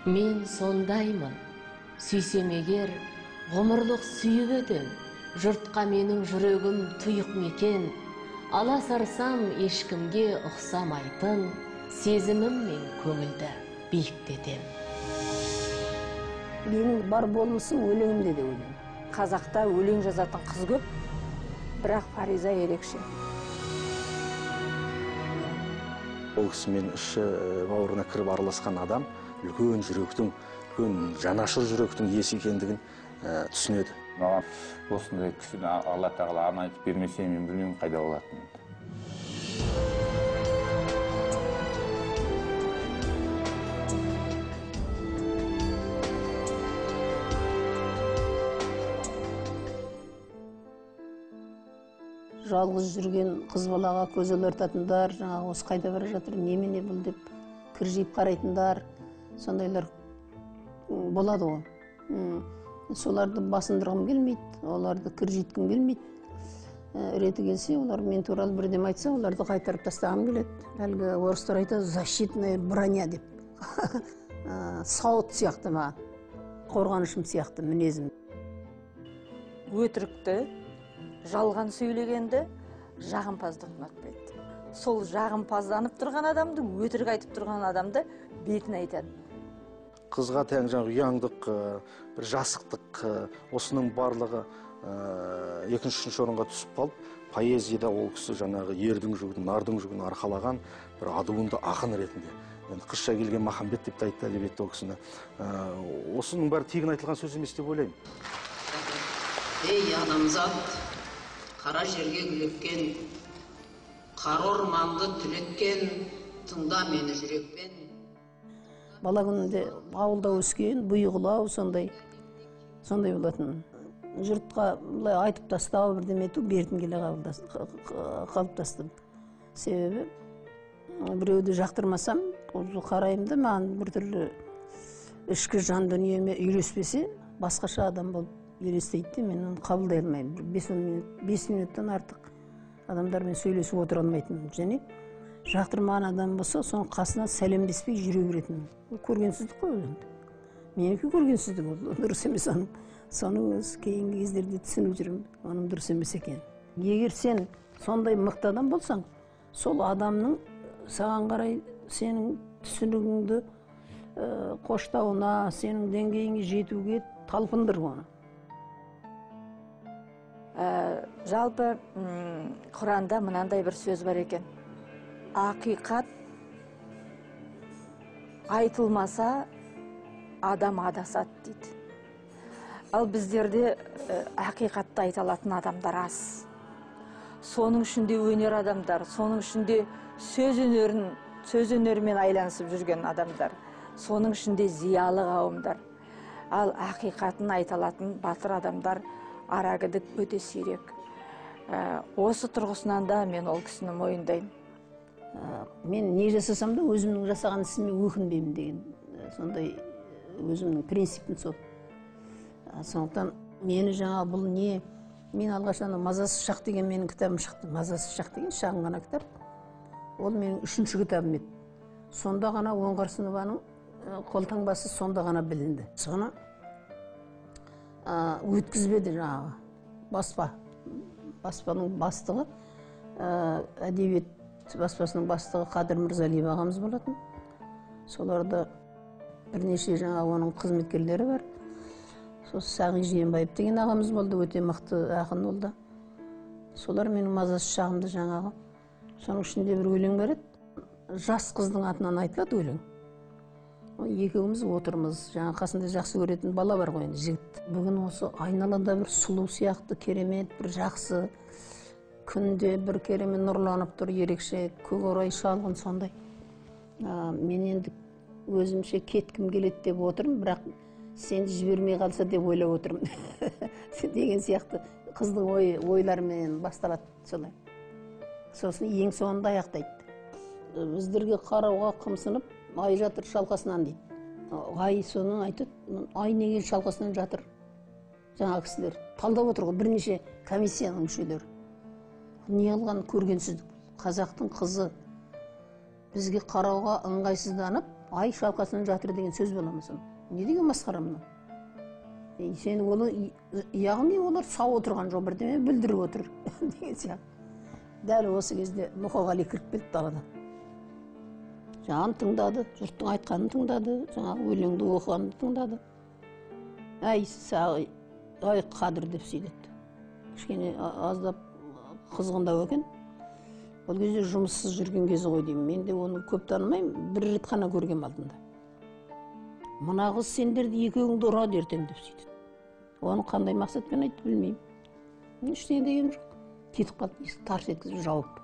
Мен сондаймын, сүйсем егер, ғұмырлық сүйіп өтем, жұртқа менің жүрегім тұйық мекен, аласарсам ешкімге ұқсамайтын, сезімім мен көңілді биіктетем. Менің бар болмысым өлеңімде де өлең. Қазақта өлең жазатын қыз көп, бірақ Фариза ерекше. Ол кісімен іші бауырына кіріп араласқан адам үлкен жүректің, үлкен жанашыр жүректің иесі екендігін түсінеді. Маған осындай кісіні Алла тағала арнайы айтып бермесе, мен білмеймін қайда болатынын. Жалғыз жүрген қыз балаға көз алартатындар, жаңағы осы қайда бара жатыр, немене бұл деп кіржиіп қарайтындар, сондайлар болады ғой. Соларды басындырғым келмейді, оларды кіржиткім келмейді. Реті келсе, олар мен туралы бірдеме айтса, оларды қайтарып тастағым келеді. Әлгі орыстар айтады, защитная броня деп. Сауыт сияқты маған, қорғанышым сияқты мінезім. Өтірікті, жалған сөйлегенді жағымпаздық ұнатпайды. Сол жағымпазданып тұрған адамды, өтірік айтып тұрған адамды бетін айтады. Қызға тән жаңағы ұяңдық, бір жасықтық, осының барлығы екінші, үшінші орынға түсіп қалып, поэзияда ол кісі жаңағы ердің жүгін, нардың жүгін арқалаған бір адуынды ақын ретінде. Енді қызша келген Махамбет деп те айтты әдебиетте ол кісіні. Осының бәрі тегін айтылған сөз емес деп ойлаймын. Ей адамзат, қара жерге гүлеткен, қара орманды түлеткен, тыңда мені жүрекпен. Бала күнінде ауылда өскен, бұйығылау сондай болатын. Жұртқа былай айтып тастау, бірдеме ету бертін келе қалыптастым. Себебі біреуді жақтырмасам, қараймын да маған біртүрлі ішкі жан дүниеме үйлеспесе, басқаша адам болып елестейді де, мен оны қабылдай алмаймын. 5 минуттан артық адамдармен сөйлесіп отыра алмайтынмын. Және жақтырмаған адам болса, соның қасына сәлемдеспей жүре беретінмін. Ол көргенсіздік қой ол енді. Менікі көргенсіздік ол, дұрыс емес оның. Соны өз кейінгі кездерде түсініп жүрмін, оның дұрыс емес екенін. Егер сен сондай мықты адам болсаң, сол адамның саған қарай сенің түсінігіңді қоштауына, сенің деңгейіңе жетуге талпындыр оны. Жалпы Құранда мынандай бір сөз бар екен. Ақиқат айтылмаса адам адасады дейді. Ал біздерде ақиқатты айта алатын адамдар аз. Соның ішінде өнер адамдар, соның ішінде сөз өнерімен айланысып жүрген адамдар, соның ішінде зиялы қауымдар. Ал ақиқатын айта алатын батыр адамдар арагідік өте сирек. Осы тұрғысынан да мен ол кісіні мойындаймын. Мен не жасасам да өзімнің жасаған ісіме өкінбеймін деген сондай өзімнің принципім сол. Сондықтан мені жаңа бұл не, мен алғаш ана Мазасыз шақ деген менің кітабым шықты. Мазасыз шақ деген шағын ғана кітап. Ол менің үшінші кітабым еді. Сонда ғана Оңғарсынованың қолтаңбасы сонда ғана білінді. Соны өткізбеді жаңағы баспа. Баспаның бастығы, әдебиет баспасының бастығы Қадыр Мырзалиев ағамыз болатын. Соларда бірнеше жаңа оның қызметкерлері бар. Сол Сағи Жиенбаев деген ағамыз болды, өте мықты ақын болды. Солар менің мазасыз шағымды жаңағы. Соның ішінде бір өлең бар еді. Жас қыздың атынан айтылады өлең. Екеуміз отырмыз, жаңа қасында жақсы көретін бала бар ғой енді, жігіт. Бүгін осы айналада бір сұлу сияқты, керемет, бір жақсы күнде бір керемет нұрланып тұр, ерекше көк орай шалғын сондай. Мен енді өзімше кеткім келеді деп отырмын, бірақ сені жібермей қалса деп ойлап отырмын деген сияқты қыздың ойларымен басталады солай. Сосын ең соңында аяқтайды. Біздерге қарауға қымсынып, ай жатыр шалқасынан дейді. Ай соны айтады, ай неге шалқасынан жатыр? Жаңа кісілер талдап отыр ғой, бірнеше комиссияның мүшелері. Не қылған көргенсіздік. Қазақтың қызы бізге қарауға ыңғайсызданып, Ай шалқасынан жатыр деген сөз бола ма сонда? Не деген масқара мынау? Сен оны, яғни олар сау отырған жоқ, бірдеме бүлдіріп отыр деген сияқты. Дәл осы кезде Мұқағали кіріп келді даладан. Жаңаны тыңдады, жұрттың айтқанын тыңдады, жаңағы өлеңді оқығанды тыңдады. Әй, ай Қадыр деп сөйледі. Кішкене аздап қызғындау екен. Ол кезде жұмыссыз жүрген кезі ғой деймін. Мен де оны көп танымаймын, бір рет қана көргем алдында. Мына қыз сендерді екеуіңді ұрады ертең деп сөйтеді. Оны қандай мақсатпен айтты білмеймін. Ештеңе деген жоқ. Кетіп қалды, есікті тарс еткізіп жауып.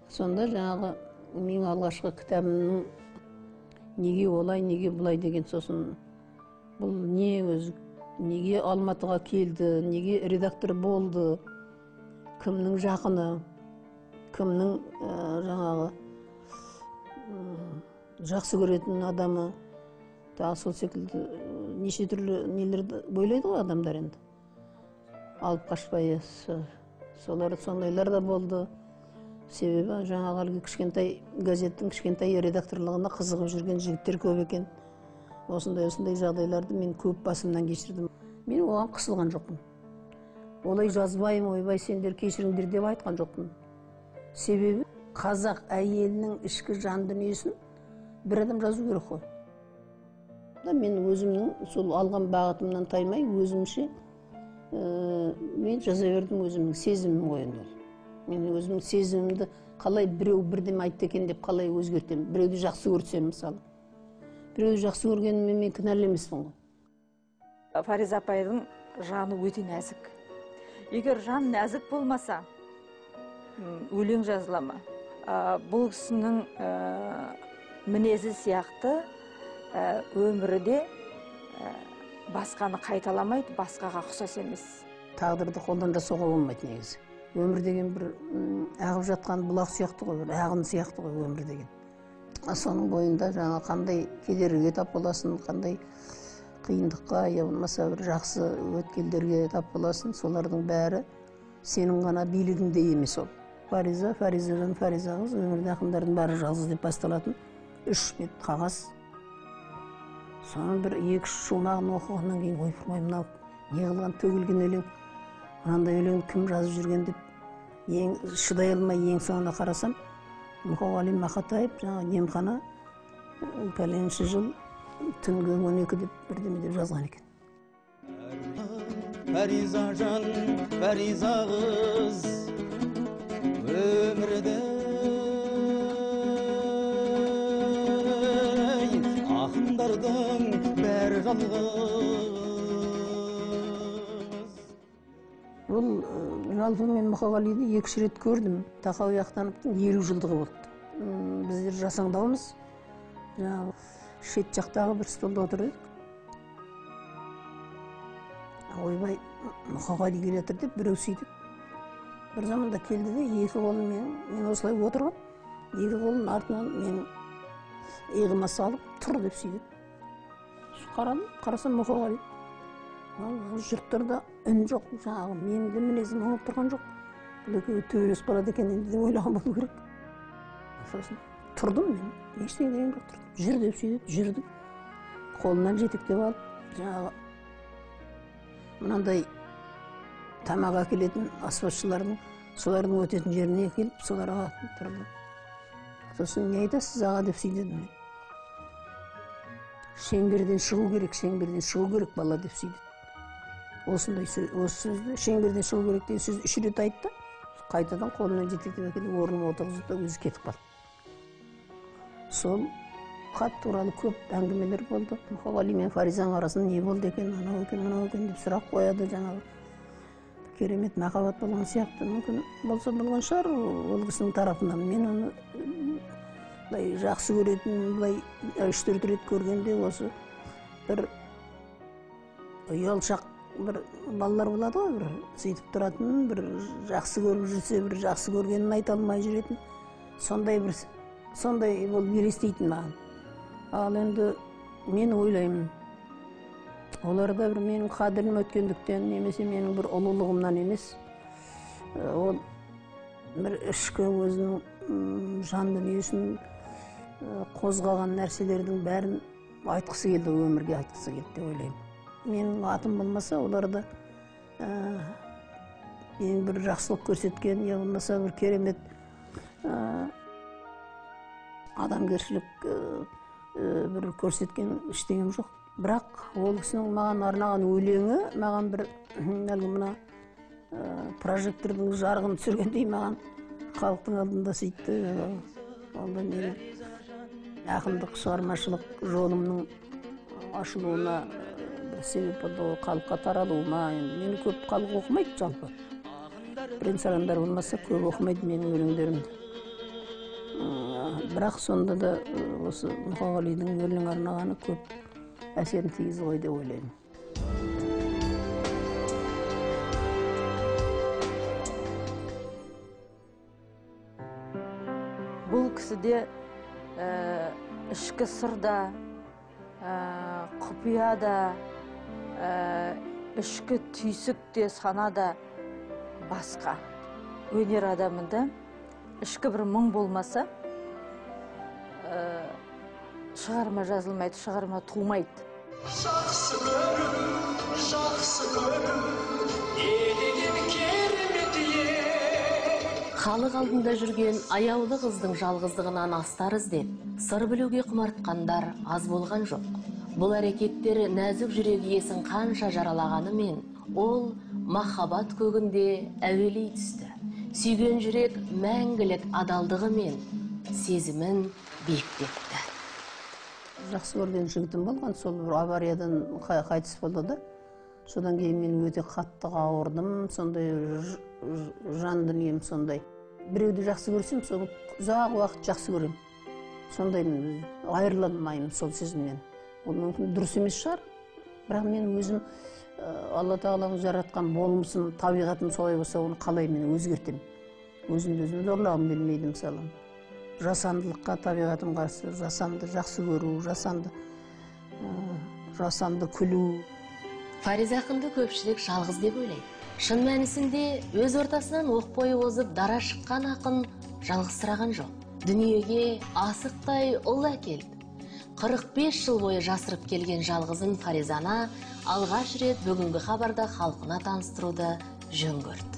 Сонда жаңағы менің алғашқы кітабымның неге олай, неге бұлай деген, сосын бұл не өзі, неге Алматыға келді, неге редактор болды, кімнің жақыны, кімнің жаңағы жақсы көретін адамы, тағы сол секілді неше түрлі нелерді ойлайды ғой адамдар енді. Алып қашпай, солар, сондайлар да болды. Себебі жаңағы әлгі кішкентай газеттің кішкентай редакторлығына қызығып жүрген жігіттер көп екен. Осындай жағдайларды мен көп басымнан кешірдім. Мен оған қысылған жоқпын. Олай жазбаймын, ойбай сендер кешіріңдер деп айтқан жоқпын. Себебі қазақ әйелінің ішкі жан дүниесін бір адам жазу керек қой. Мен өзімнің сол алған бағытымнан таймай, өзімше мен жаза бердім, өзімнің сезімім ғой енді ол. Мен өзімнің сезімімді қалай біреу бірдеме айтты екен деп қалай өзгертемін. Біреуді жақсы көрсем мысалы. Біреуді жақсы көргеніме мен кінәлі емеспін ғой. Фариза апайдың жаны өте нәзік. Егер жан нәзік болмаса, өлең жазыла ма? Бұл кісінің мінезі сияқты өмірі де басқаны қайталамайды, басқаға ұқсас емес. Тағдырды қолдан жасауға болмайды негізі. Өмір деген бір ағып жатқан бұлақ сияқты ғой, бір ағын сияқты ғой өмір деген. Соның бойында жаңа қандай кедергіге тап боласың, қандай қиындыққа, я болмаса бір жақсы өткелдерге тап боласың, солардың бәрі сенің ғана билігіңде емес ол. Фариза, Фаризадан Фариза қыз, өмірде ақындардың бәрі жалғыз деп басталатын 3 бет қағаз. Соның бір 2-3 шумағын оқығаннан кейін, ойпырмай, мынау не қылған төгілген өлең, мынандай өлеңді кім жазып жүрген деп ең шыдай алмай ең соңына қарасам, Мұқағали Мақатаев жаңа емхана пәленші жыл түнгі 12 деп бірдеме деп жазған екен. Фариза жан, Фариза қыз, өмірде ақындардың бәрі жалғыз. Бұл жалпы мен Мұқағалиді 2-3 рет көрдім. Тақауи Ақтановтың 50 жылдығы болды. Біздер жасаңдаумыз. Жаңағы шет жақтағы бір столда отырдық. Ойбай, Мұқағали келе жатыр деп біреу сөйтіп. Бір заманда келді де, екі қолын мен осылай отырғам, екі қолын артынан менің иығыма салып тұр деп сөйтіп. Қарадым, қарасам Мұқағали. Жұрттарда үн жоқ, жаңағы менің де мінезім оңып тұрған жоқ. Бұл екеуі төбелесіп қалады екен енді деп ойлаған болу керек. Сосын тұрдым мен, ештеңе деген жоқ, тұрдым. Жүр деп сөйтіп, жүрдім. Қолынан жетектеп алып, жаңағы мынандай тамақ әкелетін аспазшылардың, солардың өтетін жеріне келіп, соларға тұрды. Сосын не айтасыз аға деп сөйледім мен. Шеңберден шығу керек, шеңберден шығу керек бала деп сөйледі. Осындай осы сөзді, шеңберден шығу керек деген сөзді 3 рет айтты. Қайтадан қолынан жетектеп әкеліп орнына отырғызды да өзі кетіп қалды. Сол хат туралы көп әңгімелер болды. Мұқағали мен Фаризаның арасында не болды екен, анау екен, мынау екен деп сұрақ қояды жаңағы. Керемет махаббат болған сияқты. Мүмкін болса болған шығар ол кісінің тарапынан. Мен оны былай жақсы көретін, былай 3-4 рет көргенде осы бір ұялшақ бір балалар болады ғой, бір сөйтіп тұратын, бір жақсы көріп жүрсе, бір жақсы көргенін айта алмай жүретін, сондай бір сондай болып елестейтін маған. Ал енді мен ойлаймын, оларда бір менің қадірім өткендіктен немесе менің бір ұлылығымнан емес, ол бір ішкі өзінің жан дүниесін қозғаған нәрселердің бәрін айтқысы келді, өмірге айтқысы келді деп ойлаймын. Менің атым болмаса, оларда мен бір жақсылық көрсеткен, я болмаса бір керемет адамгершілік бір көрсеткен ештеңем жоқ. Бірақ ол кісінің маған арнаған өлеңі маған бір әлгі мына прожектордың жарығын түсіргендей маған халықтың алдында сөйтті. Ол да менің ақындық шығармашылық жолымның ашылуына бір себеп болды, халыққа таралуыма. Енді мені көп халық оқымайды жалпы. Бірен-сарандар болмаса көп оқымайды менің өлеңдерімді. Бірақ сонда да осы Мұқағалидың өлең арнағаны көп әсерін тигізді ғой деп ойлаймын. Бұл кісіде ішкі сыр да, құпия да, ішкі түйсік те, сана да басқа. Өнер адамында ішкі бір мұң болмаса, шығарма жазылмайды, шығарма тумайды. Жақсы көрім, жақсы көрім, не деген керемет ел. Халық алдында жүрген аяулы қыздың жалғыздығынан астар іздеп, сыр білуге құмартқандар аз болған жоқ. Бұл әрекеттер нәзік жүрек иесін қанша жаралағанымен, ол махаббат көгінде әуелей түсті. Сүйген жүрек мәңгілік адалдығымен сезімін биіктетті. Жақсы көрген жігітім болған, сол бір авариядан қайтыс болды да. Содан кейін мен өте қатты ауырдым, сондай жан дүнием сондай. Біреуді жақсы көрсем, соны ұзақ уақыт жақсы көремін. Сондай айырыла алмаймын сол сезімнен. Ол мүмкін дұрыс емес шығар, бірақ мен өзім Алла Тағаланың жаратқан болмысым, табиғатым солай болса, оны қалай мен өзгертемін? Өзімді өзім зорлағым келмейді мысалы. Жасандылыққа табиғатым қарсы, жасанды жақсы көру, жасанды күлу. Фариза ақынды көпшілік жалғыз деп ойлайды. Шын мәнісінде өз ортасынан оқ бойы озып дара шыққан ақын жалғызсыраған жоқ. Дүниеге асықтай ұл әкелді. 45 жыл бойы жасырып келген жалғызын Фаризаны алғаш рет бүгінгі хабарда халқына таныстыруды жөн көрді.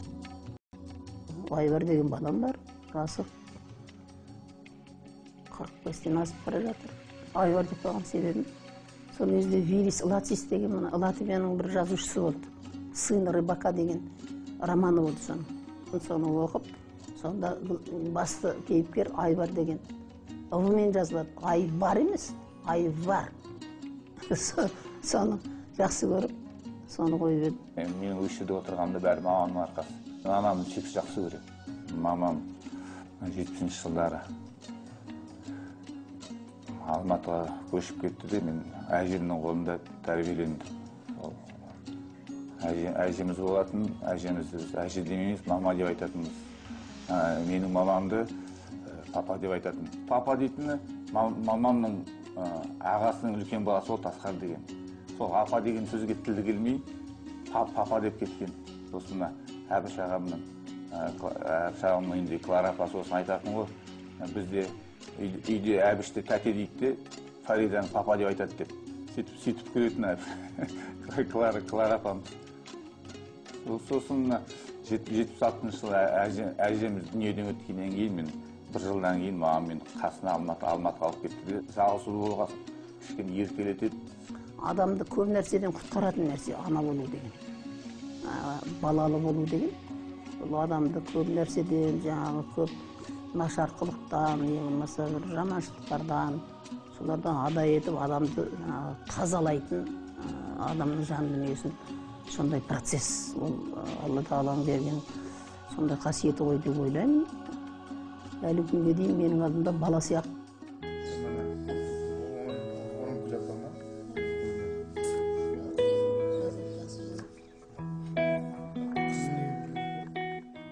Айбар деген балам бар, жасы 45-тен асып бара жатыр. Айбар деп қойған себебім, сол кезде Вилис Лацис деген мына Латвияның бір жазушысы болды. Сын рыбака деген романы болды соның. Соны оқып, сонда басты кейіпкер Айбар деген. В-мен жазылады. Айбар емес, Айвар. Соны жақсы көріп, соны қойып едім. Мен осы жерде отырғанымда бәрі мамамның арқасы. Мен анамды шексіз жақсы көремін. Мамам 70-ші жылдары Алматыға көшіп кетті де, мен әжемнің қолында тәрбиелендім. Әжеміз болатын, әжемізді біз әже демейміз, мама деп айтатынбыз. Менің мамамды папа деп айтатын. Папа дейтіні мамамның ағасының үлкен баласы ол Тасқар деген. Сол апа деген сөзге тілі келмей, папа деп кеткен. Сосын мына Әбіш ағамның үйінде Клара апасы осыны айтатын ғой. Бізде үйде Әбішті тәте дейді де, Фаризаны папа деп айтады деп. Сөйтіп күлетін Клара апамыз. Сосын 76 жылы әжеміз дүниеден өткеннен кейін мен бір жылдан кейін мамам мені қасына Алматыға алып кетті де, жалғыз ұл болған кішкене еркелетеді. Адамды көп нәрседен құтқаратын нәрсе ана болу деген, балалы болу деген. Бұл адамды көп нәрседен, жаңағы көп нашар қылықтан, не болмаса бір жаманшылықтардан, солардан ада етіп адамды тазалайтын, адамның жан дүниесін сондай процесс. Ол Алла Тағаланың берген сондай қасиеті ғой деп ойлаймын. Әлі күнге дейін менің алдымда бала сияқты.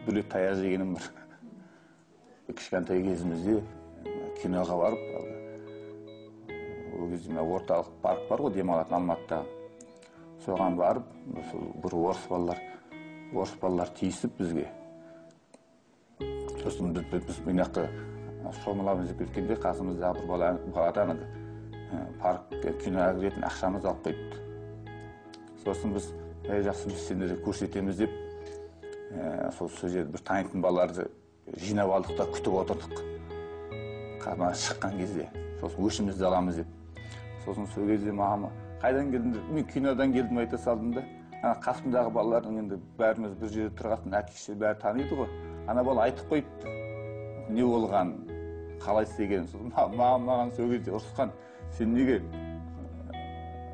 Бір рет таяқ жегенім бар. Кішкентай кезімізде киноға барып, ол кезде мына орталық парк бар ғой демалатын Алматыда. Соған барып, бір орыс балалар тиісіп бізге. Сосын біз мына жақта Шомыламыз деп кеткенде қасымыздағы бір баладан паркке киноға кіретін ақшамызды алып қойыпты. Сосын біз жақсы, біз сендерге көрсетеміз деп сол жерде бір танитын балаларды жинап алдық та күтіп отырдық. Қама шыққан кезде сосын өшімізді аламыз деп. Сосын сол кезде мама қайдан келдің деп, мен кинодан келдім айта салдым да. Ана қасымдағы балалардың енді бәріміз бір жерде тұрғасын, әке шеше бәрі таниды ғой. Ана бала айтып қойыпты не болғанын, қалай істегенін. Сосын мамам маған сол кезде ұрысқан, сен неге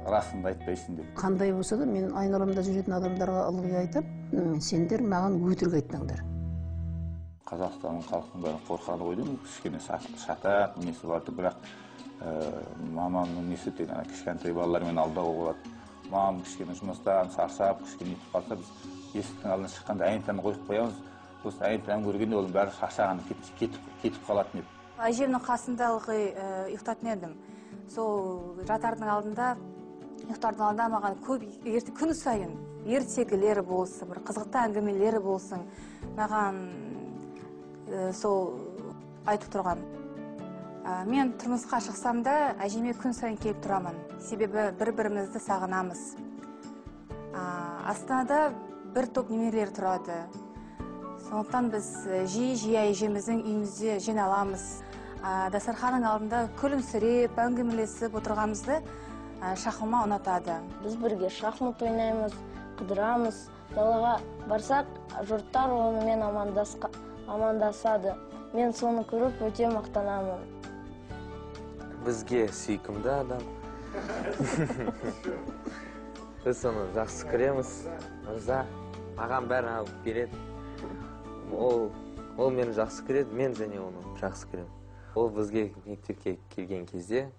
расыңды айтпайсың деп. Қандай болса да мен айналамда жүретін адамдарға ылғи айтып, сендер маған өтірік айттыңдар. Қазақстанның халқының бәрі қорқады ғой деймін, кішкене шатақ несі бар, бірақ мамамның несі тек ана кішкентай балалармен алдауға болады. Мамам кішкене жұмыстан шаршап, кішкене нетіп қалса, біз есіктің алдына шыққанда әйнтаны қойып қоямыз. Сосын әйнтаны көргенде оның бәрі шаршаған, кетіп қалатын еді. Әжемнің қасында ылғи ұйықтатын едім. Сол жатардың алдында, ұйықтардың алдында маған көп күн сайын ертегілер болсын, бір қызықты әңгімелер болсын, маған сол айтып тұрған. Мен тұрмысқа шықсам да әжеме күн сайын келіп тұрамын. Себебі бір-бірімізді сағынамыз. Астанада бір топ немерелер тұрады. Сондықтан біз жиі-жиі әжеміздің үйімізде жиналамыз. Дастарханның алдында күлімсіреп, әңгімелесіп отырғанымызды Шахума ұнатады. Біз бірге шахмат ойнаймыз, қыдырамыз. Далаға барсақ, жұрттар онымен амандасады. Мен соны көріп өте мақтанамын. Бізге сүйкімді адам. Біз соны жақсы көреміз. Мырза, маған бәрін алып береді. Ол мені жақсы көреді, мен және оны жақсы көремін. Ол бізге мектепке келген кезде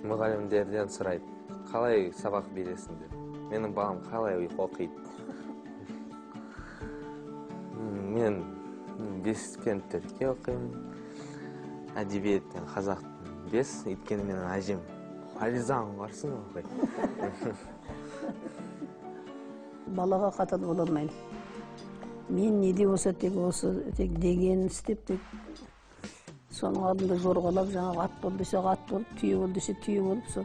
мұғалімдерден сұрайды, қалай сабақ бересің деп. Менің балам қалай оқиды. Мен 5 пен 4-ке оқимын. Әдебиеттен қазақтың 5, өйткені менің әжем Фаризаң барсың ғой. Балаға қатал бола алмаймын. Мен не де болса тек осы тек дегенін істеп, тек соның алдында жорғалап, жаңағы ат бол десе ат болып, түйе бол десе түйе болып, сол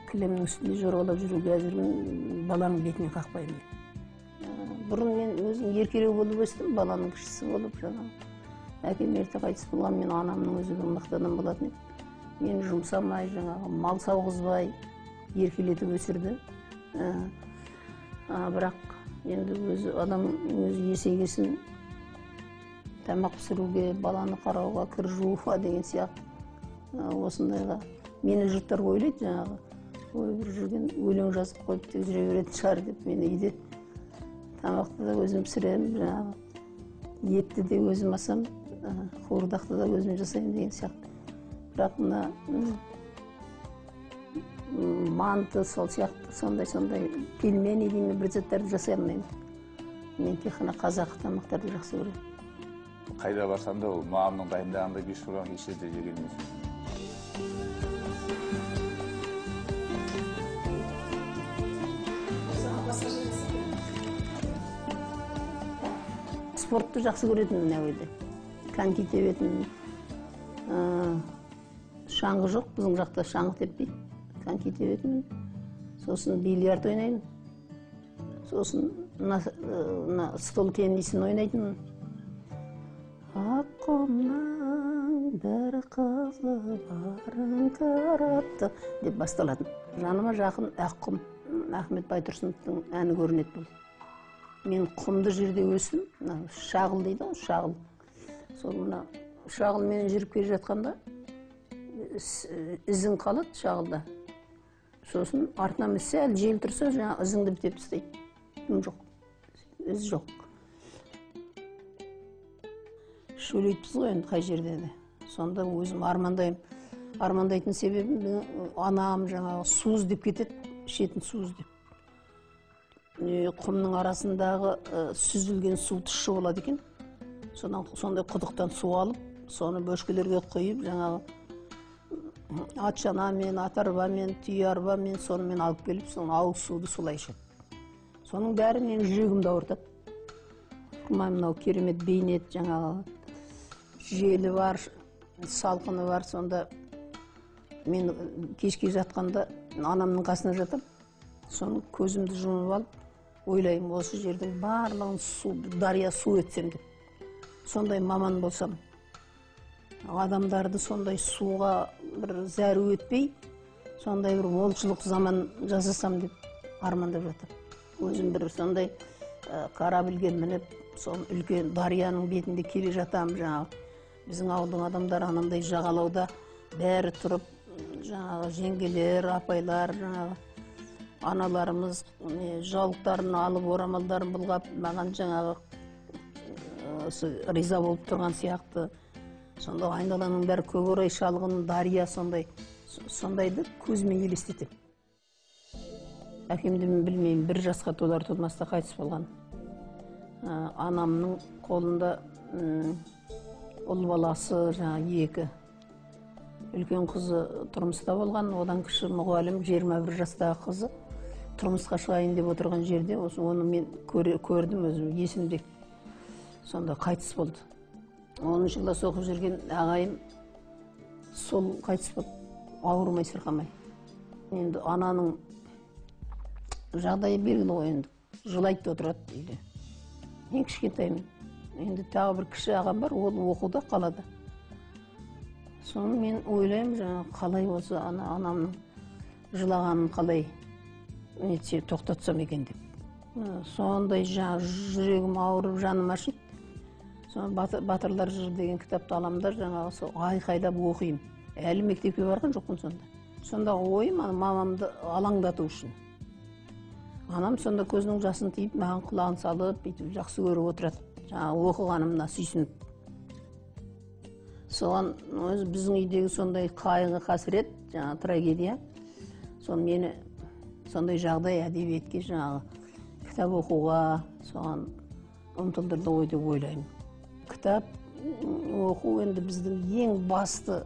кілемнің үстінде жорғалап жүруге әзірмін, баланың бетіне қақпаймын. Бұрын мен өзім еркелеу болып өстім, баланың кішісі болып, жаңағы әкем ерте қайтыс болған, мен анамның өзі бір мықты адам болатын еді. Мені жұмсамай, жаңағы мал сауғызбай еркелетіп өсірді. Бірақ енді өзі адам өзі есейгесін тамақ пісіруге, баланы қарауға, кір жууға деген сияқты осындайға мені жұрттар ойлайды, жаңағы ой бір жүрген өлең жазып қойып тек жүре беретін шығар деп. Мен үйде тамақты да өзім пісіремін, жаңағы етті де өзім асам, қуырдақты да өзім жасаймын деген сияқты. Бірақ мына манты сол сияқты сондай пельмени деймін, бір заттарды жасай алмаймын. Мен тек қана қазақы тамақтарды жақсы көремін. Қайда барсам да ол мамамның дайындағандай бешбармақ еш жерде жеген емеспін. Спортты жақсы көретінмін әуелде. Коньки тебетінмін. Шаңғы жоқ, біздің жақта шаңғы теппейді. Коньки тебетінмін. Сосын бильярд ойнаймын. Сосын мына стол теннисін ойнайтынмын. Аққұмның бір қызы барын қаратты деп басталатын. Жаныма жақын Аққұм, Ахмет Байтұрсыновтың әні көрінеді бұл. Мен құмды жерде өстім, шағыл дейді ғой, шағыл. Сол мына шағылменен жүріп келе жатқанда ізің қалады шағылда. Сосын артынан сәл жел тұрса, жаңа ізіңді бітеп тастайды. Дым жоқ, із жоқ. Шөлейтпіз ғой енді қай жерде де. Сонда өзім армандаймын. Армандайтын себебім анам жаңағы су іздеп кетеді, ішетін су іздеп. Құмның арасындағы сүзілген су тұщы болады екен. Содан сондай құдықтан су алып, соны бөшкелерге құйып, жаңағы ат шанамен, ат арбамен, түйе арбамен сонымен алып келіп, соны ауыз суды солай ішеді. Соның бәрі менің жүрегімді ауыртады. Мынау керемет бейнет, жаңағы желі бар, Салқыны бар. Сонда мен кешке жатқанда анамның қасына жатып, соны көзімді жұмып алып ойлаймын, осы жердің барлығын су, дария су етсем деп. Сондай маман болсам, адамдарды сондай суға бір зәру етпей, сондай бір молшылық заман жасасам деп армандап жатамын. Өзім бір сондай корабльге мініп, сол үлкен дарияның бетінде келе жатамын. Жаңағы біздің ауылдың адамдары анандай жағалауда бәрі тұрып, жаңағы жеңгелер, апайлар, жаңағы аналарымыз жаулықтарын алып, орамалдарын бұлғап, маған жаңағы риза болып тұрған сияқты. Сонда айналаның бәрі көкорай шалғын, дария, сондай сондайды көзіме елестетемін. Әкемді мен білмеймін, 1 жасқа толар толмаста қайтыс болған. Анамның қолында ұл баласы, жаңағы 2. Үлкен қызы тұрмыста болған, одан кіші мұғалім, 21 жастағы қызы тұрмысқа шығайын деп отырған жерде, оны мен көрдім өзім, есімде. Сонда қайтыс болды. 10 класс оқып жүрген ағайым сол қайтыс болды, ауырмай сырқамай. Енді ананың жағдайы белгілі ғой енді, жылайды да отырады үйде. Мен кішкентаймын. Енді тағы бір кіші ағам бар, ол оқуда қалады. Соны мен ойлаймын, жаңа қалай болса анамның жылағанын қалай нетсе тоқтатсам екен деп. Сондай жаңа жүрегім ауырып, жаным ашиды. Соны Батырлар жыры деген кітапты аламын да, жаңағы сол айқайлап оқимын. Әлі мектепке барған жоқпын сонда. Сондағы ойым мамамды алаңдату үшін. Анам сонда көзінің жасын тиіп, маған құлағын салып, бүйтіп жақсы көріп отырады. Жаңағы оқығанымна сүйсініп. Соған өзі біздің үйдегі сондай қайғы қасірет, жаңағы трагедия, соны мені сондай жағдай әдебиетке, жаңағы кітап оқуға соған ұмтылдырды ғой деп ойлаймын. Кітап оқу енді біздің ең басты,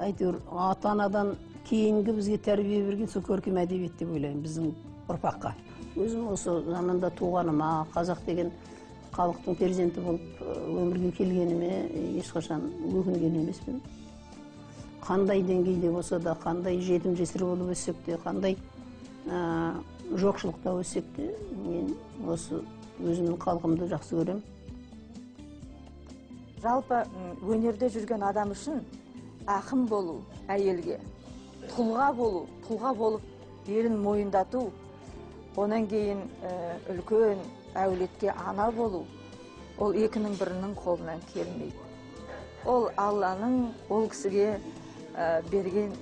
әйтеуір ата-анадан кейінгі бізге тәрбие берген сол көркем әдебиет деп ойлаймын біздің ұрпаққа. Өзім осы заманда туғаныма, қазақ деген халықтың перзенті болып өмірге келгеніме ешқашан өкінген емеспін. Қандай деңгейде болса да, қандай жетім жесір болып өссек те, қандай жоқшылықта өссек те, мен осы өзімнің халқымды жақсы көремін. Жалпы өнерде жүрген адам үшін ақын болу, әйелге тұлға болу, тұлға болып елін мойындату, онан кейін үлкен әулетке ана болу, ол екінің бірінің қолынан келмейді. Ол Алланың ол кісіге берген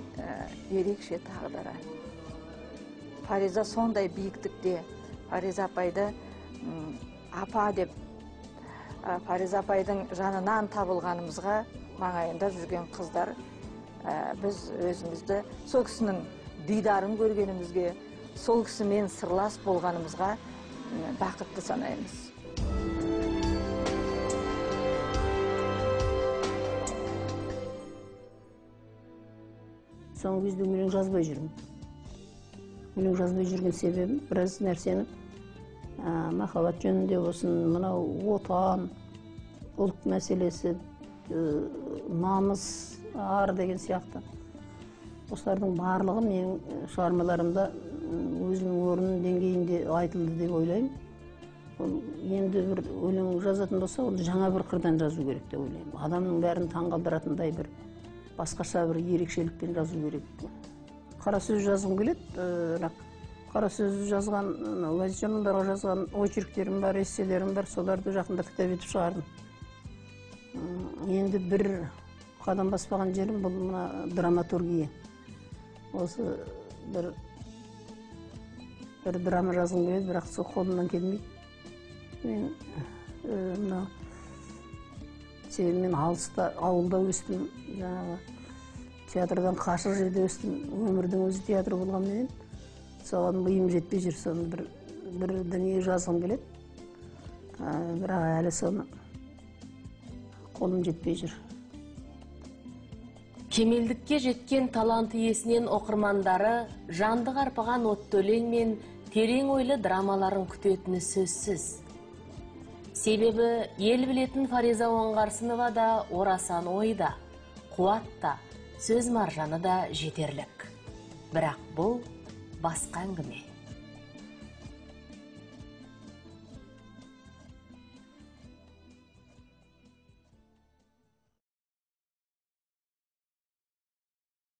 ерекше тағдыры. Фариза сондай биіктікте, Фариза апайды апа деп, Фариза апайдың жанынан табылғанымызға маңайында жүрген қыздар, біз өзімізді сол кісінің дидарын көргенімізге, сол кісімен сырлас болғанымызға бақытты санаймыз. Соңғы кезде өлең жазбай жүрмін. Өлең жазбай жүрген себебім біраз нәрсені, махаббат жөнінде болсын, мынау отан, ұлт мәселесі, намыс, ар деген сияқты. Осылардың барлығы менің шығармаларымда өзінің орнын деңгейінде айтылды деп ойлаймын. Ол енді бір өлең жазатын болса, ол жаңа бір қырдан жазу керек деп ойлаймын. Адамның бәрін таңғалдыратындай бір басқаша бір ерекшелікпен жазу керек. Қара сөз жазғым келеді, бірақ қара сөз жазған, газет журналдарға жазған очерктерім бар, эсселерім бар, соларды жақында кітап етіп шығардым. Енді бір қадам баспаған жерім бұл мына драматургия. Осы бір драма жазғым келеді, бірақ сол қолымнан келмейді. Мен мына себебі мен алыста ауылда өстім, жаңағы театрдан қашық жерде өстім. Өмірдің өзі театр болғанменен соған миым жетпей жүр, соны бір дүние жазғым келеді, бірақ әлі соны қолым жетпей жүр. Кемелдікке жеткен талант иесінен оқырмандары жанды қарпыған отты өлең мен терең ойлы драмаларын күтетіні сөзсіз. Себебі ел білетін Фариза Оңғарсынова да орасан ойда, қуат та, сөз маржаны да жетерлік. Бірақ бұл басқа әңгіме.